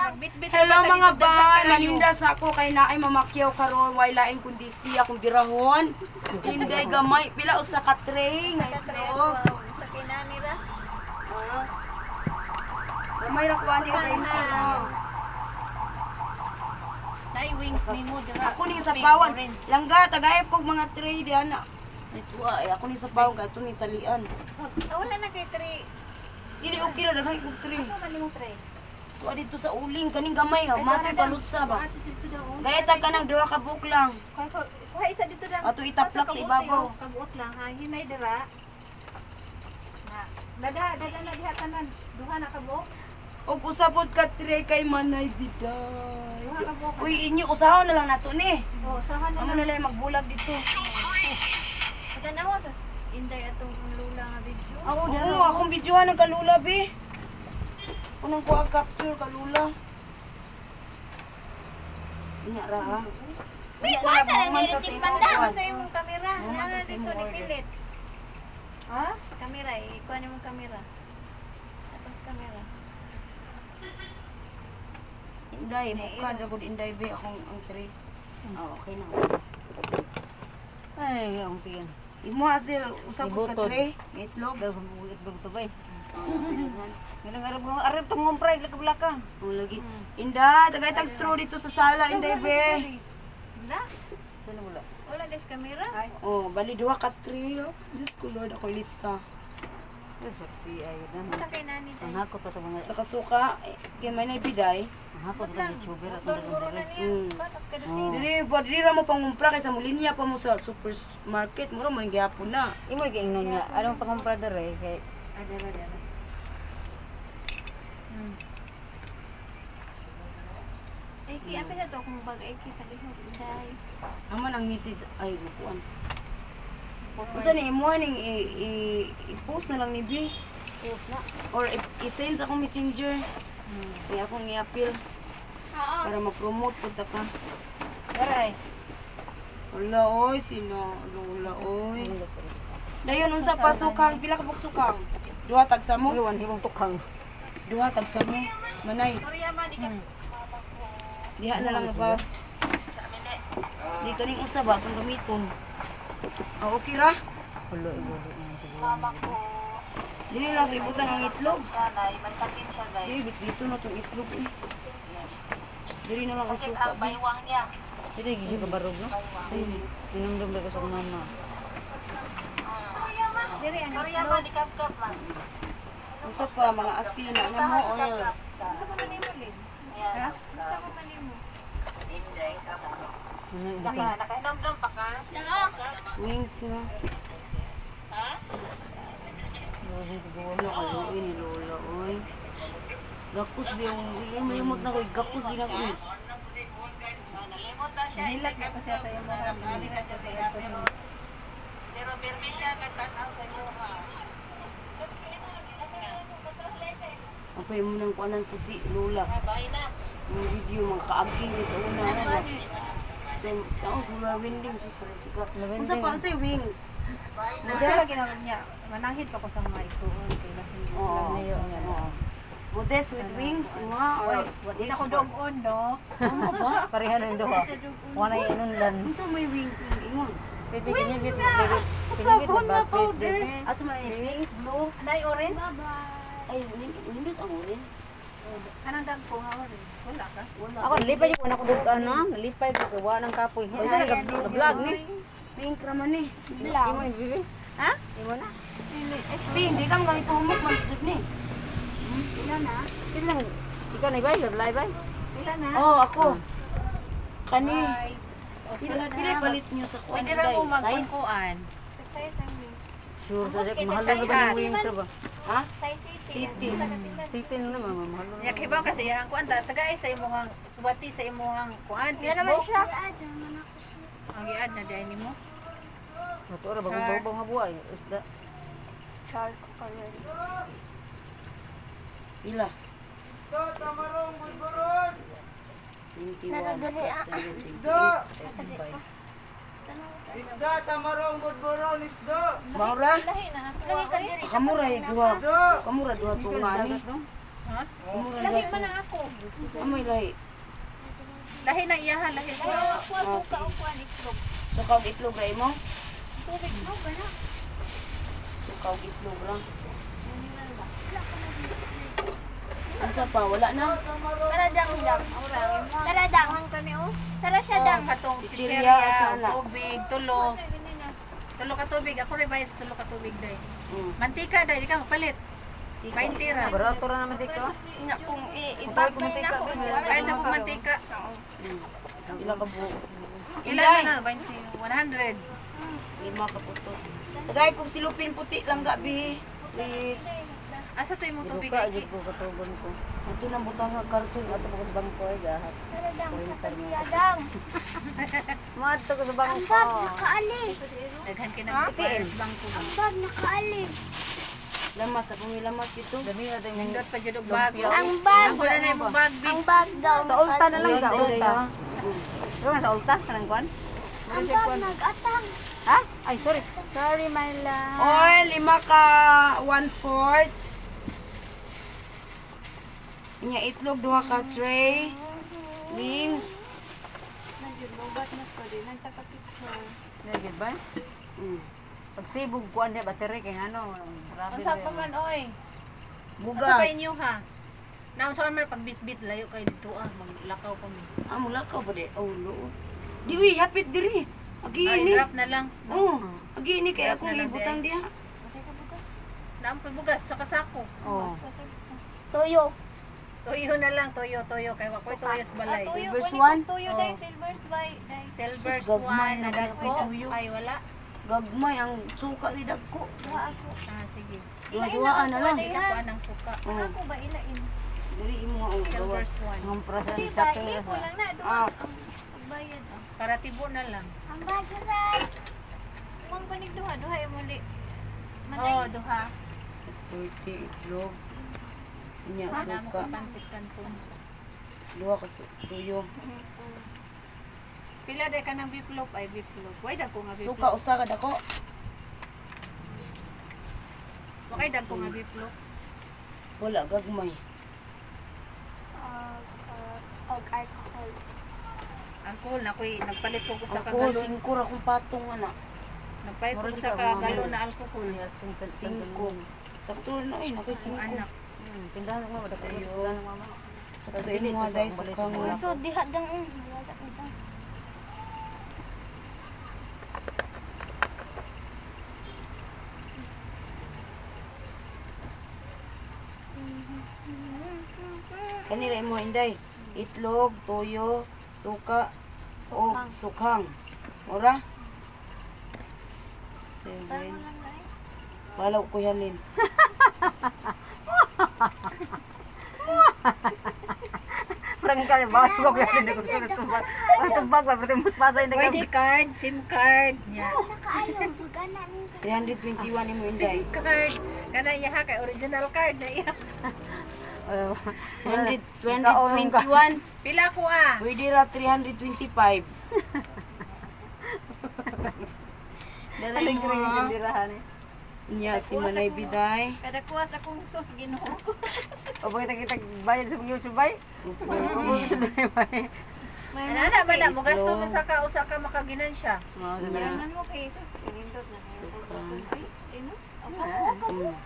Magbitbit. Hello mga bay, malinda sa ako kay naay mamakyaw karon, way laing kundi siya akong birahon. Inday gamay pila usa ka tray nga itlog. Sa kinani ra. Ah. Gamay ra kuha niyo kay mo. Nay wings nimo dira. Ako ning sapawan. Langga tagay kog mga tray diyan na. Ay tuwa ay ako ning sapawan kay ato ni talian. Ah, wala na kay tray. Dili okay ra daghay kog tray. Asa man nimong tray? Tuwa dito sa uling kaning gamay nga matoy palutsa ba. Ato dito daw. Oh. Gayta ka ng duha ka buok lang. Kuha isa dito lang. Ato itaplak sa ibabaw. Oh. Kabuot lang ha. Hinay dira. Na. Dada, dada na diha tanan. Duha na kabuok. Og usa pod ka tray kay Manay Biday. Duha ka buok. Uy, inyo usahon na lang nato ni. Oh, sahan na Amo lang. na lang magbulag dito. Tanawa sa Inday atong lula nga video. Oo, akong videohan ng kalula, be. Unang ko ang capture kalula. Inya ra ha. May kuha na lang niritik panda. Sa imong kamera. Mama, Nana kasi dito imong ni order. Pilit. Ha? Kamera, ikuha nimong kamera. Tapos kamera. Inday, mukha ra gud Inday be akong ang tray. Ah, okay na. Ay, ang tiyan. Imo asil usa pud ka Ibutod. tray, nga itlog. Daw itlog to bay. Ngalang arab ko arab tong ngumpray laka. Oh, lagi. Inday, tagay tag straw dito sa sala, Inday be. Na? Sino wala? Wala des kamera. Oh, bali duha ka tray. Oh. Diyos ko Lord, ako lista. Ay, sakti ay na. Sa kay nani Ang tay. hakot pa sa mga Sa kasuka, eh, kay Manay Biday. ang hakot pa sa YouTuber at Puro na niya. Patas ka Oh. Dili, pa dili ra mo pangumpra kaysa mulinya pa mo sa supermarket, mura mo ning gihapon na. Imo giingnon nga anong pangumpra dere kay Ay, ki apil na to kung bag ay ki palihog Inday. Amo nang misis ay bukuan. Unsa ni imo ning i-post na lang ni B or i-send sa akong messenger. Kaya akong i-appeal Oo. para ma-promote pud ta ka. Aray. Wala oy, sino lola oy. Dayon unsa pa sukang pila ka buok sukang? Duha tag samo? Iwan himong tukang. Duha tag samo. Manay. Storya man ikat. Diha na lang ba? Di kaning usa ba atong gamiton. Ah, okay ra. Hulo ibulo. Dili lang ibutan ang itlog. Nanay, masakit siya guys. Dili bit dito na tong itlog eh. Dili na lang ang Sakit suka. ang baywang niya. Dili gisi ka barog no? Minumdum ba ko sa akong mama. Diri ang storya man ikapkap man. Usa pa mga asin na ano mo oil. Sa mo man nimo lin? Ha? Sa mo man nimo? Ano yung Nakainomdom pa ka? Wings na. Ano kaluoy ni Lola oy. Gakos ba yung malimot na ko gakos gina ko. Eh. Nalimot na siya. Nilak na ko siya sa imo. Pero pirmi siya nagtanaw sa inyo ha. Apay mo nang kuanan pud si Lola. Bye na. Mga video mga kaagi ni sa una na ba. Taos mga winding sus sa sika. Unsa pa unsay wings? Gusto lagi naman niya. Mananghid pa ko sa mga isuon kay basin sila. Oo. Niyo nga. Oo. Modest with wings, mga or Di na ko dog-on no. Ano ba? Pareha na yung duha. Wala yung inundan. Unsa may wings ang ingon? Baby, can you get baby? Can you get the bag please, baby? Asa man ni pink, blue? Anay orange? Ay, nindot ang orange. Kanang dagko nga orange. Wala ka. Wala. Ako lipay ko na ko dug ano, lipay ko kay wala nang kapoy. Unsa na vlog ni? Pink raman ni. Imo ni baby? Ha? Imo na. Pink, di ka mga ipahumok man jud ni. Pila na? Kasi nang ikaw na ibay, gablay bay. Pila na? Oh, ako. Kani. O, Pila, sunod pila na. palit niyo sa kuan? Pwede ra mo Day? Size? magkuan. Sure sa dek mahal na ba yung wings ra ba? Ha? Size City. City na naman mahal na. Nya kibaw kasi iyang kuan ta tagay sa imong suwati sa imong kuan Yan naman Facebook. siya. Naman ako siya. Ang giad na dai nimo. Ato ra bagong bawang nga buhay isda. Char ko kayo. Pila? 21 plus 7, 28, 35. Isda, tamarong, budburon, isda! Maura? Lagi ka diri. Kamura eh, duha. Kamura duha tunga ni. Ha? Lahi man ang ako. Amoy lahi. Lahi na iya ha, lahi. Ako suka og kuan itlog. Suka og itlog ra imo? Tubig mo ba na? Suka og itlog ra. Unsa pa? Wala na. Tara dang dang. Tara dang. Tara siya dang. Katong Chichirya, chichirya, asa na? tubig, tulo. Tulo ka tubig. Ako rin bayas tulo ka tubig day. Mantika day, di ka mapalit. 20 ra. Barato ra naman dito. Na kung i-ibakay na ko. Kahit sa kong mantika. Ilang ka buo? Ilan na? 20, 100. 5 ka putos. Tagay kog silupin puti lang gabi. Please. Asa to imong tubig Duka ay? gid ko katugon ko. Ato nang butang nga karton Ato ko sa bangko ay gahat. Tara dang. Siya dang. Maadto ko sa Ang bangko. bag nakaali. Daghan kay nag bangko. Ang bag nakaali. Lamas akong ilamas dito. Dami na tayong Nindot pa jud og bag. Ang bag. Ako na na imong bag, bi. Ang bag daw. Sa ulta na lang Sa sa ulta. ulta. Yung sa ulta kanang kuan? Ang bag nag-atang. Ha? Ay sorry. Sorry my love. Oil, 5 ka 1/4. Inya itlog, 2 ka tray. Wings. Nagyud ba? Pagsibog kuan di battery kay ngano. Grabe. Unsa pa man oy? Bugas. Unsa pa inyo ha? Naunsa man pagbitbit layo kay dito ah, maglakaw kami. Ah, mulakaw ba di? Oh, loo. Di uy, hapit diri. Agi Ay, ini. drop na lang. Oh, agi ini kay Drop akong na lang, ibutang diha. Naam ko'y bugas sa kasako. Oh. Toyo. Toyo na lang, toyo, toyo. Kay wa ko'y toyo sa balay. Silver Swan. Tuyo Oh. day, silver swan day. Silver Sus, gagmay swan na na dagko. tuyo. Ay, wala. Gagmay ang suka ni dagko. Ah, sige. Duha-duhaan na lang. Hindi ko anang suka. Oh, Ako ba ilain? diri imo ang Silver gawas. swan. Ngumpra sa Di ba? shopping. Ipo lang na duha. Ah, Ang pagbayad. ah. Para tibo na lang. Ang bag sa Kung panig duha, duha imo li. Oh, duha. 40 itlog. Inya Wala mo suka. ka pansit kanton. Duha ka tuyo. Pila day ka ng beef loaf? Ay, beef loaf. Way dagko nga beef Suka loaf. usa ka dako. Wakay dagko nga beef loaf. Wala gagmay. og alcohol. Alcohol na ko'y nagpalit ko sa Alcohol, kagalon. 5 ra kong patong ana. Nagpalit ko sa kagalon na alcohol. 5. Sakto na ay nakay 5. Anak. Pindahan ko mama dako. Ayun. Sakto imo nga dai suka nga. So diha dang wala dang. Kanira imo inday. Itlog, toyo, suka o sukhang. Ora? 7. Wala ko yalin. Prangka ni ba ko kaya hindi ko sa tubag. Ang tubag ba pero mas pasay na ID card, SIM card. Nya. Nakaayo pag-ana ni 321 imo inday. SIM card. Kana iya ha kay original card na iya. 321. Pila ko ah. Pwede ra 325. Dara mo ha. Dirahan eh. Nya si Manay Biday. Kada kuha sa akong sus Ginoo. O bakit kita bayad sa YouTube bay? Opo. Ana ba na mo gasto man sa ka usa ka makaginansya. Nya. Ano mo kay sus nindot na. Suka. Ay, ino.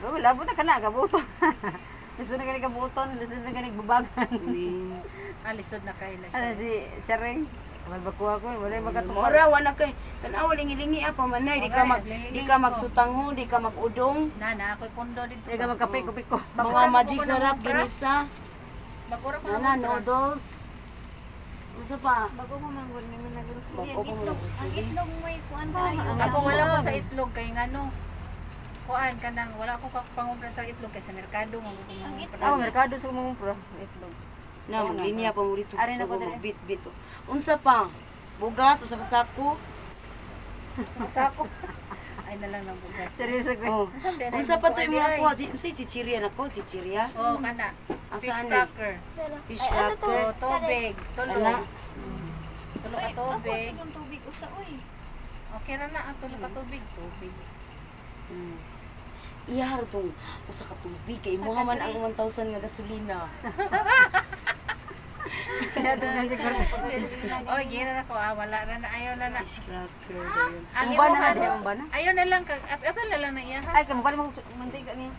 Oh, labo na kana kabuton. Lisod na gani kabuton, lisod na gani babagan. Wings. Ah, lisod na kay na Ano siya. si Sharing? May bakuha ko, wala magkatuwa. Mora wala kay tan-aw lingi-lingi apa manay di ka mag di ka magsutangho, di ka magudong. Na na ako'y pondo dito. Di ka magkape, kupiko. Mga magic sarap ginisa. Magura ko Nana noodles. Unsa pa? Bago ko manggol ni mo naggrocery. Bago ko Ang itlog, ang naggrocery. itlog may kuan tayo. Ako wala ko sa itlog kay ngano. Kuan kanang wala ko pangumpra sa itlog kay sa merkado mo ko mangumpra. Ako, merkado sa mga pro. Itlog. Na maglinya pa mo dito. Ari na ko diri. Magbit-bit. Unsa pa? Bugas usa ka sako. Sako. Ay na lang ng bugas. Seryoso ko. Oh. Unsa Unsa pa to imong nakuha? Si unsa si chichirya nako, chichirya. Oh, kana. Asa Fish ani? cracker. Fish cracker. Oh, tubig. Tulo. Ana. Tulo ka tubig. Ako tubig usa oy. Okay ra na ang tulo ka tubig. Tubig. Iyahar tong usa ka tubig kay imuha man ang 1,000 nga gasolina. Oy, gira na ko ah, wala na na ayaw na na. Fish cracker dayon. Ang Umba na imuha na, di, umba na. Ayaw na lang kag apel na lang na iya ha. Ay, kamukha mo mantika niya.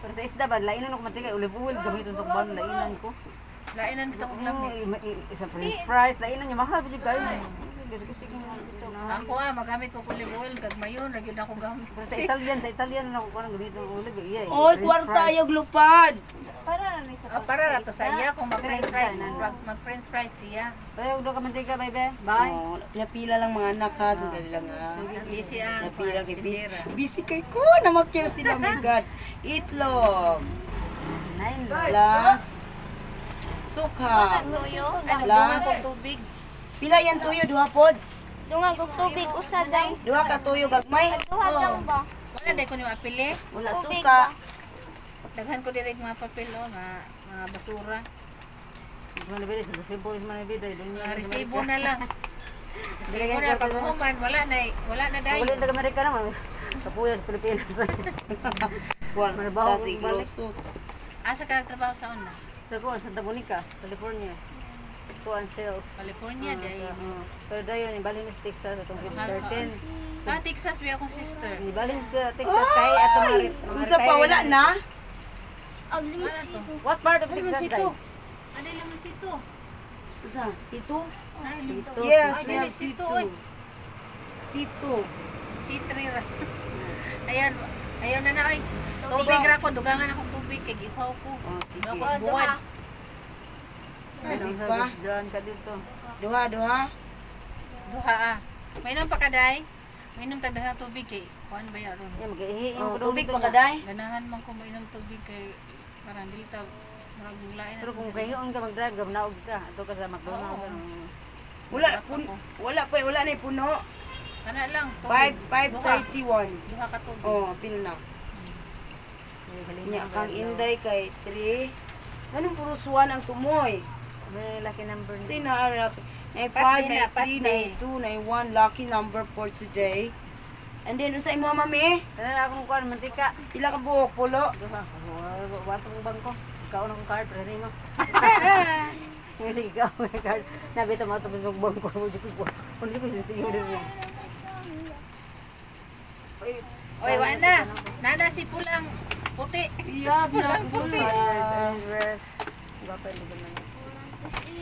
Pero sa isda ba, lainan ako mantika. Olive oil, gamitin sa kuban, lainan ko. Lainan bitong Oo, lami. sa french fries, lainan niya. Mahal, ba kayo? Gusto ko ito. Ako ah, magamit ko olive oil kag mayon ra gyud ako gamit. Pero sa Italian na ako kuan gamit ng olive. Iya, Oy, french kwarta fries. ayaw lupad. Para na ni sa Oh, para ra to sa iya kung mag french fries, French fries, mag french fries siya. Tayo, daw ka mantika, baby. Bye. Oh, pila-pila lang mga anak ha, sandali lang ha. Busy ang Napila kay busy. tindera. Busy kay ko, namakyaw sila, my God. Itlog. Nine. Plus suka. Tuyo. Ay, nagdungan Plus kog tubig. Pila yan tuyo duha pod? Dunga kog tubig usa dang. Duha ka tuyo gagmay. Duha dang ba? Wala day ko ni apile. Wala Tubig suka. ba? Daghan ko direk mga papel oh, mga mga basura. Manabida, sa resibo, sa manabida. Mga resibo na lang. Resibo na pag human, wala na dayon. Wala taga Amerika naman. Kapuya sa Pilipinas. Kwarta Manabaho si balik. Glosot. Asa ka nagtrabaho sa una? Sa kuan, Santa Monica, California. Kuan sales. California Ah, day. Pero dayon, ibalhin sa Texas atong 2013. Ah, Texas bi akong sister. Ibalhin sa Texas kay atong Unsa pa wala na? Og limonsito. What part of Texas Limoncito. day? Ano limoncito? Sa C2? Sito. Yes, Ay, we have C2, C2. oy. C2. C3 ra. Ayan, ayaw na na oy. Tubig ra ko, dugangan akong tubig kay gihaw ko. Oh, sige. Ako Oh, buwan. duha. Tubig pa. Diyan ka dito. Duha, duha. Duha ah. Mainom pa ka day? Mainom tag daghang tubig kay kuan ba ya ron? Yeah, mag-ihi Oh, tubig pa kaday. Ganahan man ko mainom tubig kay parang dili ta murag lain. Pero kung kahiyon ka mag-drive, gamnaog ka. Ato ka sa McDonald's. Wala pun wala pa wala na puno. Kana lang tubig. 5 5:31. Duha ka tubig. Oh, pilo na. Nya kang Inday kay 3. Ganun puro suwan ang tumoy. May lucky number niya. Kasi na na 5, na 3, na 2, na 1 lucky number for today. And then unsa imo mami? Kana akong kuan mantika. Pila ka buok pulo? Duha. Wa tong bangko. Ikaw na akong card pero nimo. Nga sige ikaw na card. Nabita mo atong bangko mo jud ko. Kundi ko sinsiyo din. Oy, wala na. Nana si pulang puti. Iya, pulang puti. Rest. Gwapa hindi gamay.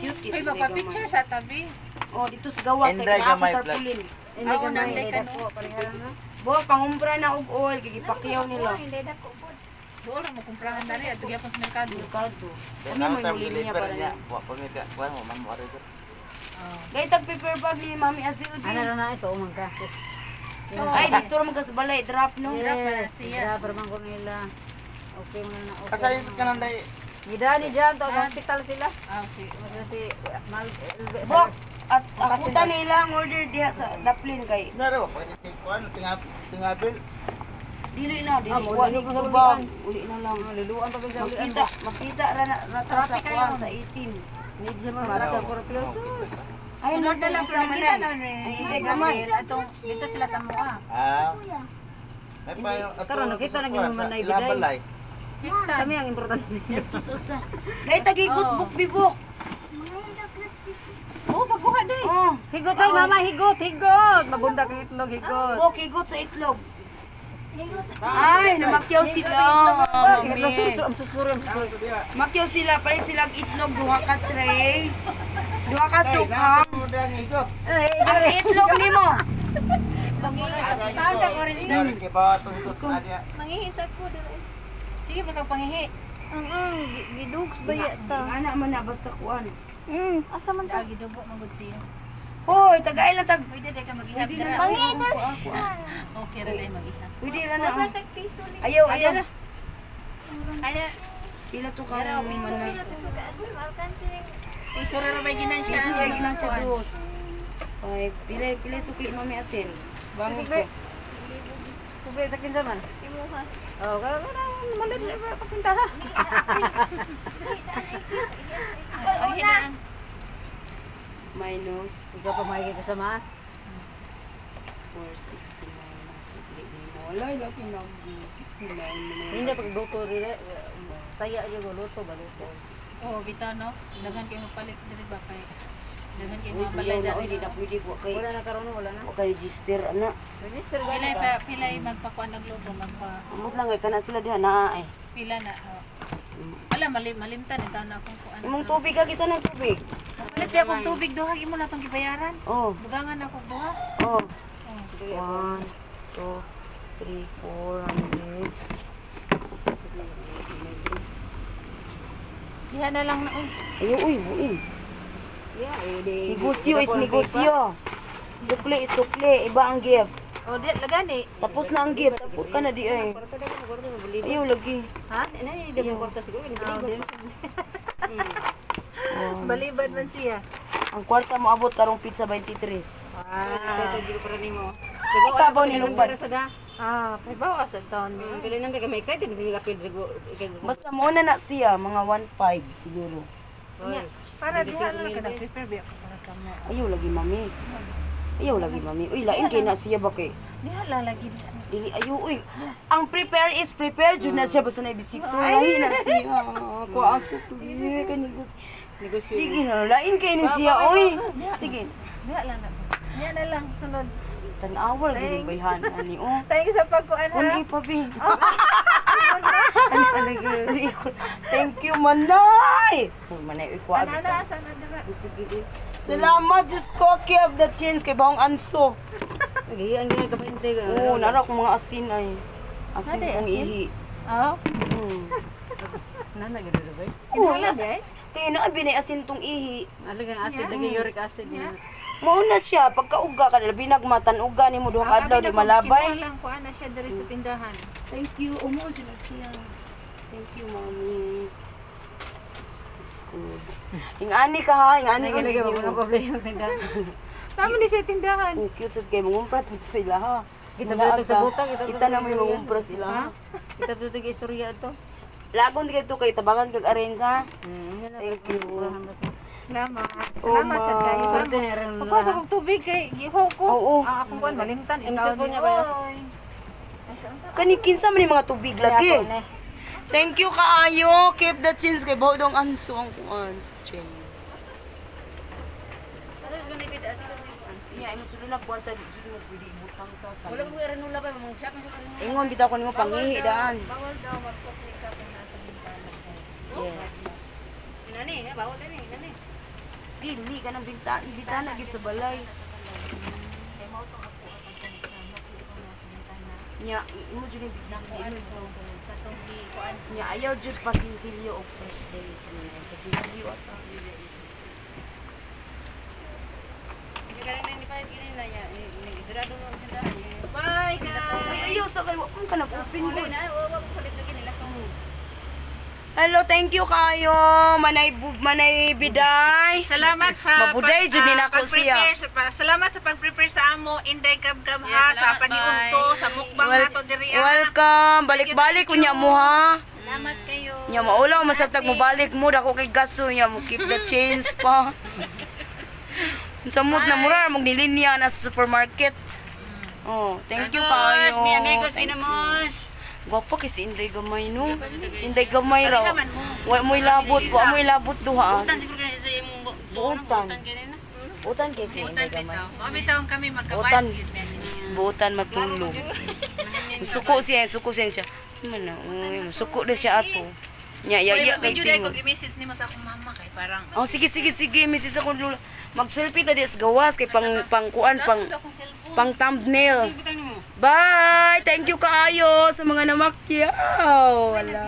Cute Uy, mapa-picture sa tabi. Oh, dito sa gawas kay Inday na akong gamay, vlog. tarpaulin. Hindi Ako gamay. nanday ka, Dako pareha na. Bo, pangumpra na og oil kay gipakyaw nila. Hindi dako pod. Doon ra mo kumprahan dali at gyapon sa merkado. Ricardo. Then Kami ang may time muli niya deliver para niya. niya. Wa pa mi ka kuan mo man mo ari. Gay tag paper bag ni Mami Azildi. Ana ra na ito umang ka. Ay, dito ra man ka sa balay drop no. Drop na Yes, siya. drop ra man ko nila. Okay man na. Okay. Asa yung kanan day? Gidani dyan, to sa hospital sila. Ah, si Masya si Mal Bok, at akuta nila ang order diha sa Daplin kay Naro pa ni si kuan tingabil. dili na dili Ah, mo, wa dili ni ko sa tubag. ulian. Uli na lang. Liluan pa ba sa ulian? Makita, makita ra na rata sa kuan sa 18. Need siya mga marata puro pilo. Ay, Sunod na lang sa pero nakita manay. na ni. Ay, hindi gamay. Atong dito sila sa mua. Ah. May pa yung Karon, nakita na gyud mo manay biday. Biday. Kami ang importante. Usa. Gay tagigot book bibok. Oh, paguha day. Oh, Higot ay mama, higot, higot. Mabunda kang itlog, higot. bok higot sa itlog. Ay, namakyaw sila. Bakit? Mami. Ang susuri, ang susuri. Makyaw sila, palit sila og itlog, duha ka tray. Duha ka suka. Ang itlog nimo. Saan ka orange na? Mangihisa ko diri. Sige, pagka pangihi. Ang gidugs ba yata? Ana man na basta kuan. Asa man ta? Lagi dugo magud siya. Hoy, tagay lang tag. Pwede day ka maghihap dira. Mangihisa. Okay ra day maghihap. Pwede ra na. Asa oh. tag piso ni? Ayaw, ayaw. Ay, Pila to ka manay. Pila piso ka? Alkansi ni. piso ra ra may ginansya. Piso ra ginan siya dos. Ay, pila pila sukli mami asin. Bangi ko. Kubre sa kinsa man. Imuha. Oh, malit papunta ha. Panghinaan. Minus Ikaw pa maigay kasama. 460 minus Sukli nimo. Walay lucky number 69 man. Hindi pagluto rin. Taya jud ko luto ba luto. Oo, bitaw no. Daghan kay mapalit diri ba kay daghan kay Uy, mga balay na, oy, diri. di na pwede ko kay Wala na karon, wala na. wa kay register ana. Register Pilay gani pa ka. pilay magpakuan og luto magpa Amot lang kay kana sila diha naa ay. pila na. Oh. Wala malimtan itaw na akong kuan. Imong tubig ka kisa ng tubig. Palit siya akong tubig duha imo na tong gibayaran. Oh, Bugangan ako duha. oh. 1, 2, 3, 400. Diha na lang na, uy. Ayo, uy, buin. Yeah, eh, di. Negosyo is negosyo. Sukli is sukli. Iba ang gift. O, di, lagani. Tapos na ang gift. Tapos ka na di ay. Kwarta daw mo, kwarta mo bili. Ayaw lagi. Ha? Inay, di mo kwarta siguro ni bili. Balibad man siya. Ang kwarta mo abot karong pizza 23. Excited gid ko para nimo. Ikaw ba nilungpad? Sa da. Ah, may bawas sa taon. Pili nang kay excited si kapil ko. Basta mo na na siya mga 1.5 siguro. Para diha na lang ka na-prepare ba ako para sa mo. Ayaw lagi mami. Ayaw lagi mami. Uy, lain kay na siya ba kay? Diha lang lagi. Dili ayo uy. Ang prepare is prepare jud na siya basta na bisito. Lain na siya. Ko ang sukli kay negosyo. Negosyo. Sige na, lain kay ni siya oy. Sige. Diha lang na. Diha na lang sunod. Tan-awal gid bayhan ani oh. Thank you sa pagkuan ha. Uli pa bi. Thank you manay. Uy, manay uy kuha. Ana asa na dira. Sige. Uy. Salamat Diyos ko of the chance kay bahong anso. Gihiyaan gid ka painte. Oo, nara akong mga asin ay. Asin Nade, kong asin? ihi. Oh. Nana gid ba? Oo, na. Kaya na binay asin tong ihi. Alagang acid lagi uric acid. Mauna siya pagkauga ka labi nagmatan-uga nimo duha ka adlaw di malabay. Kinuha lang kuan na siya diri sa tindahan. Thank you. Umuo sila siya. Thank you, mommy. Diyos ko, Diyos ko. Ingani ka ha, ingani ka. Lagi lagi ba ko play yung tindahan. Tama ni siya tindahan. Ang cute sad kay mangumpra to sila ha. Kita Mulaag ba ito sa ka. butang? Kita ba Kita ito na sa may istorya? mangumpra sila ha. Kita ba ito istorya ito? Lagon di kayo kay tabangan kag arrange ha. Thank you. Salamat. Salamat sad kayo. Swerte na rin. Pagkuha sa kong tubig kay gihaw ko. Oo. Ang akong kuan malimtan Ang itaw cellphone ni. niya ba yun? Oy. Kani kinsa man yung mga tubig lagi. Thank you kaayo. Keep the chins kay bawo dong anso ang kuan chins. Iya, imo sulod na kwarta di jud mo pwede ibutang sa sa. Wala ko aranula pa mong siya kung aranula. Ingon bitaw ko nimo pangihi daan. Bawal daw magsukli ka kung nasa bintana. Yes. Nani, bawal dani, nani. Dili ka nang bintana, bintana gid sa balay. Kay mao tong ako ang pagkuan na nasa bintana. Nya, imo jud yung Kuan bintana. ko katong gi kuan. Nya ayaw jud pasinsilyo og fresh day kanina. Pasinsilyo ata. Hindi ka rin ni palit gini na ya. Isarado mo ang tindahan. Bye guys. Ay, ayaw sa kayo, wa ka nag-open Wala ko. na, wa ko palit lagi nila kung Hello, thank you kayo. Manay manay biday. Salamat sa Mabuday, jud ni nako siya. pag-prepare salamat sa pag-prepare sa amo Inday Kabkab ha Yeah, sa salamat, paniudto sa mukbang nato diri ah. Welcome. Balik-balik unya mo ha. Salamat kayo. Nya maulaw masabtag mo balik mo dako kay gaso nya mo keep the change pa. Samot na mura mong nilinya na sa supermarket. Oh, thank you kayo. Mi amigos, Thank you. minamos. Gwapo kay si Inday Gamay no. Si Inday Gamay raw. Wa mo'y labot, wa mo'y labot duha. Butan siguro kaya sa imong Buutan. Buutan kanina. Buutan kay si Inday Butan Gamay. bitaw. Mao bitaw kami Buutan. magka-vibes yun men. Buutan matulog. Suko siya, suko siya siya. Mana, uy, suko na siya ato. Nya, ya, ya, kay Medyo dai tingog. kog i-message nimo sa akong mama kay parang Oh, sige, sige, sige, misis ako lula. Mag-selfie ta di sa gawas kay pang pangkuan pang Taas akong cellphone. pang thumbnail. Butan mo. Bye! Thank you kaayo sa mga namakyaw. Wala.